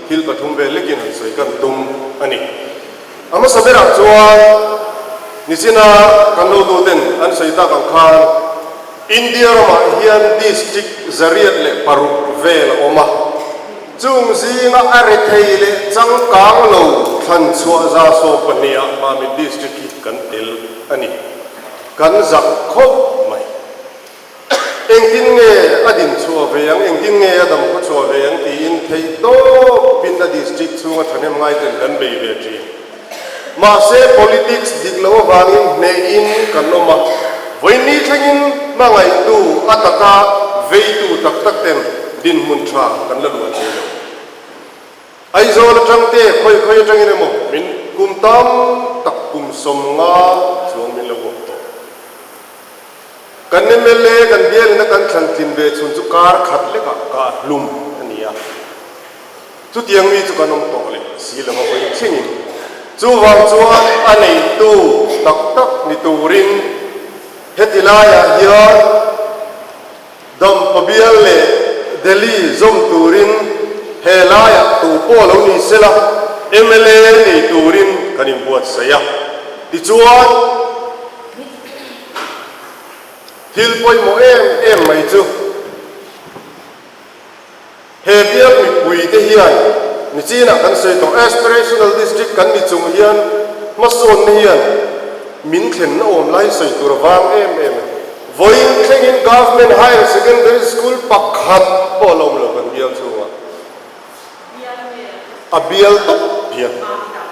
thil pathum vel lekin han sawi kan tum a ni. A hmasa berah chuan nichina kan hotuten an sawi tak ang khan India ramah hian district 106 vel a awm a, chung zinga a rethei leh changkang lo thlan chhuah 12%-ah Mamit district hi kan tel a ni. Kan zak khawp mai. Engtin nge a din chhuah ve ang, engtin nge a dam khaw chhuah ve ang tiin theih tawpin a district chhunga thahnem ngaiten kan bei ve thin. Mahse politics dik loh avangin hnehin kan awm a, vawiinni thlengin hmangaihtu a taka veitu tak tak ten dinhmun tha kan la luah thei lo. Aizawl atang te khawi khawi atangin emaw min kum tam tak kum 50 chuang min lo awm tawh. Kan mla kan bialina kan thlan tlin ve chhun chu kar khat lekah ka hlum a ni a. Chutiang mi chu kan awm tawh leh si lo a vawi thlengin. Chuvang chuan a neitu tak tak ni turin heti laiah hian Dampa bial leh Delhi zawm turin he laiah tu pawh lo ni sela mla nei turin kan inbuatsaih a. Tichuan thil pawimawh em em mai chu he bial mipui te hian nichinah kan sawi tawh aspirational district kan ni chung hian hmasawnna hian min thlenna awm lai sawi tur a vang em em a. Vawiin thlengin Government Higher Secondary School pakhat pawh a la awm lo kan bial chhungah. A bial tawp hian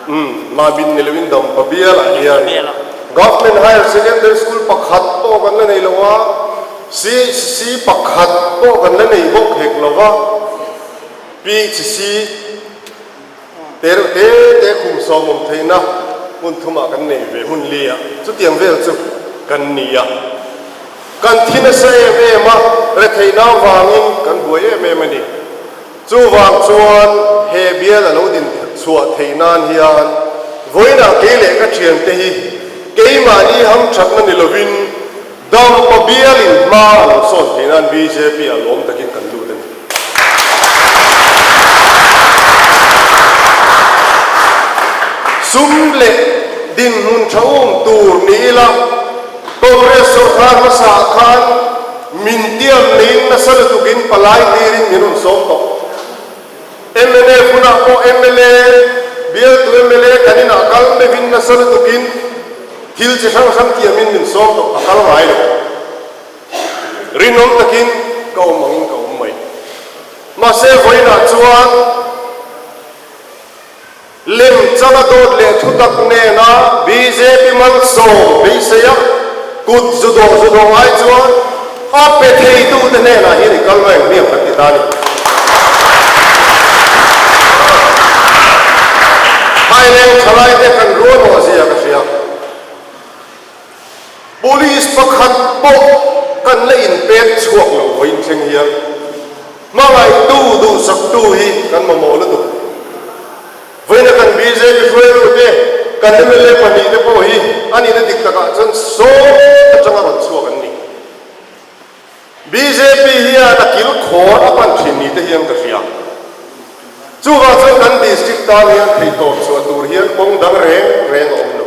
umm Mabin ni loin Dampa bialah hian Government Higher Secondary School pakhat pawh kan la nei lo a, CHC pakhat pawh kan la nei bawk hek lo va, PHC te reuh te te khum sawm awm theihna hmun thumah kan nei ve hmun li a, chutiang vel chu kan ni a. Kan thi nasa em em a, retheihna avangin kan buai em em a ni. Chuvang chuan he bial a lo din chhuah theih nan hian vawiinah kei leh ka thiante hi keimahni hamthatna ni lovin Dampa bialin hma a lo sawn theih nan bjp a lawm takin kan lut a ni. Sum leh dinhmun tha um tur ni ila Congress sawrkar hmasaah khan Min tiam neiin nasa lutukin palai tirin min rawn sawm tawh. Mnf hunah pawh mla, bialtu mla kan inah kal meuhin nasa lutukin thil chi hrang hrang tiamin min sawm tawh, a kal ngai lo. Rinawm takin ka awm angin ka awm mai. Mahse vawiinah chuan Lem changa dawt leh thutak nena bjp malsawm beiseia kut zu dawh zu dawh ai chuan a pe theitute hnenah hian i kal reng hmiang kan ti ta a ni. Phaileng thalaite kan rual awh zia ka hria. Police pakhat pawh kan la inpek chhuak lo vawiin thleng hian. Hmangaihtu, duhsaktu hi kan mamawh lutuk. Vawiina kan bjp hruaitute, kan mla pahnihte pawh hi a nihna dik takah chuan sawm atanga rawn chhuak an ni. Bjp hian a kil khawr a pan thin ni te hian ka hria. Chuvang chuan kan district tan hian theihtawp chhuah tur hian kawng dang reng reng a awm lo.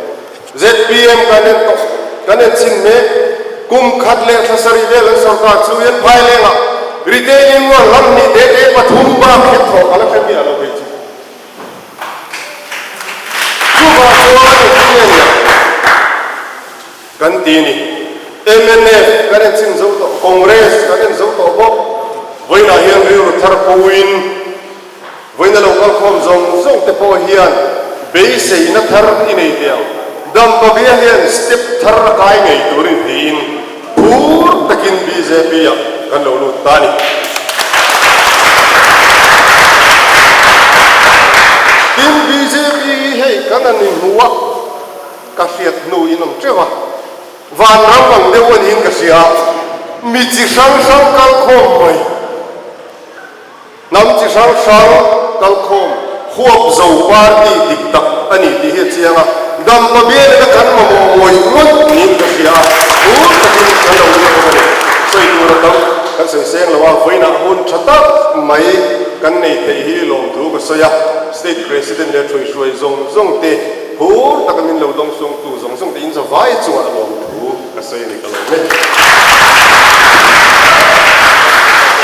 Zpm kan en tawh, kan en chhin mek. Kum khat leh thla sarih vel an sorkar chu hian phailengah retaining wall lam hnih te te pathum bak hian thawh a la hre miah lo phei chu. Chuvang chuan engtin nge nia kan ti ni. Mnf kan en chhin zo tawh, Congress kan en zo tawh bawk. Vawiinah hian rilru thar puin Vawiina lo kalkhawm zawng zawng te pawh hian beiseina thar i nei teh ang. Dampa bia hian step thar a kai ngei turin tiin phur takin bjp ah kan lo lut ta a ni. Tin, bjp hi hei kan han inhmu a, ka hriat hnu in awm teuh a, vanram ang deuh a niin ka hria, mi chi hrang hrang kalkhawm mai. Hnam chi hrang hrang kalkhawm huap zo party dik tak a ni tih hi a chiang a, Dampa bialina kan mamawh ngawih ngawih niin ka hria a, phur takin kan lo lut bawk a ni. Sawi tur a tam kan sawi seng lo a, vawiinah hun tha tak mai kan nei theih hi lawmthu ka sawi. sawi a, State President leh ṭhuihruai zawng zawng te phur taka min lo dawngsawngtu zawng zawng te in zavai chungah lawmthu ka sawi a ni ka lawm e.